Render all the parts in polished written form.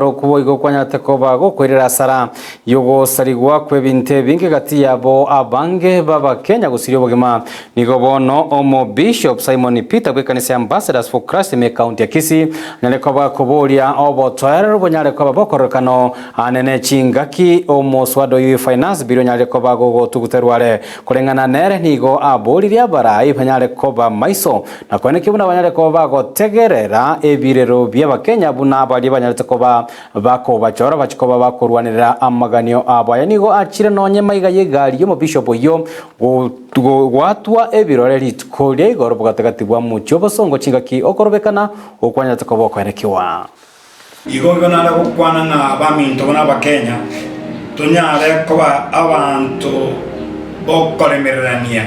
Okwo boigo kwanyarete koba gokoirera asara y'ogosarigwa kw'ebinto ebinge gati yabo abange b'Abakenya gosiria obogima. Nigo bono Omobishop Simon Peter bw'ekanisa ya Ambassadors for Christ ime ekaunti ya Kisii anyare koba akoboria obotoereru bonyare koba bokororekano anene chingaki omoswada oyio Finance Bill onyare koba gogotuguterwa are. Koreng'ana nere nigo aboririe abarai banyare koba maiso Na koeneki buna banyare koba bagotegerera ebirero bi'Abakenya buna baria banyarete koba bakobachora bachie koba bakorwanerera amaganio abo. Aya nigo achire nonye maiga y'egari y'omobishop oyio goatwa ebirore rituko ria igoro bogatagati bwa mochie obosongo chingaki okorobekana okwanyarete koba okoenekiwa. Igo igo nare gokwana ng'a abaminto buna Abakenya tonyare koba abanto bokoremererania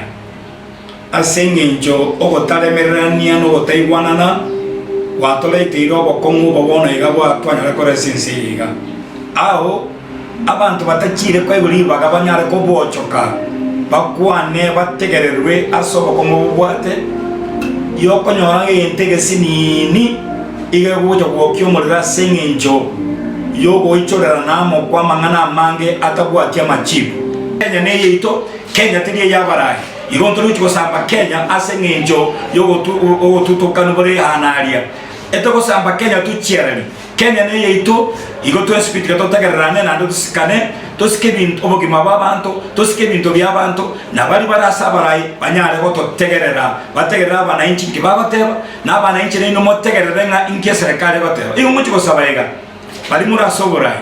ase engencho ogotaremererania na ogotaigwanana gwatoreteire obokong'u obo bono iga bwa twanyare koresa ense eye iga. Ao abanto batachire koegwa ribaga banyare kobochoka bakwane bategererwe ase obokong'u bobwate yokonyora ng'a egento egesinini iga egocha gwokia omorero ase engencho yogoichorerana amo kw'amang'ana amange atabwati amachibu. Kenya neyaito, Kenya teri ey'abarai. Igo ntori gochia gosamba Kenya ase engencho y'ogotutokanu bore aana aria. Etogosamba Kenya tochiarari. Kenya neyaito, igo twensi pi tiga totegererane naende tosikane, tosike ebinto obogima bw'abanto, tosike ebinto bi'abanto, na baria bare ase abarai banyare gototegerera, bategerere abanainchi nki bagoteba, na abanainchi nainwe motegerere ng'a inki eserekari egoteba. Igo ngochia gosaba iga, baria more ase oborai,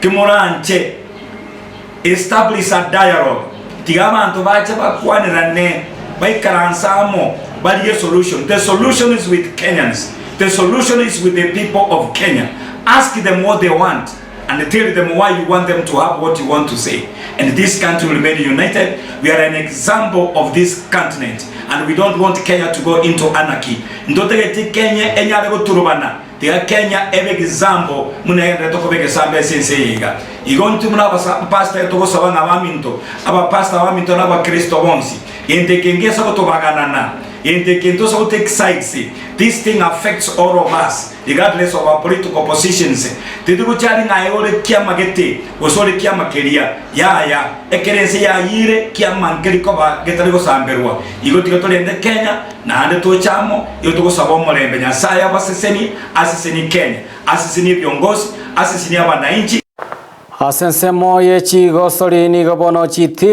timoranche Establish a dialogue, tiga abanto bache bakwanerane, baikaranse amo, barigie solution. The solution is with Kenyans, the solution is with the people of Kenya. Ask them what they want and tell them why you want them to have what you want to say and this country will remain united. We are an example of this continent and we don't want Kenya to go into anarchy. Ntotageti Kenya enyare goturubana. Tiga Kenya ebe egesambo buna egendererete koba egesambo ase ense eye iga. Igo intwe buna abapastor togosaba ng'a abaminto, abapastor abaminto na abakristo bonsi, gento eke ngese gotobaganana, gento eke ntose go take sides, this thing affects all of us regardless of our political positions. Tindi gochari ng'a aye ore kiama gete gose ore kiama keria, yaya, ekero ense yayiire kiama nkeri koba getari gosamberwa. Igo tiga torende Kenya. Naende toche amo, igo togosaba omorembe. Nyasae abasesenie, asesenie Kenya, asesenie ebiongozi, asesenie abanainchi. Ase ensemo ye chigosori nigo bono chiti.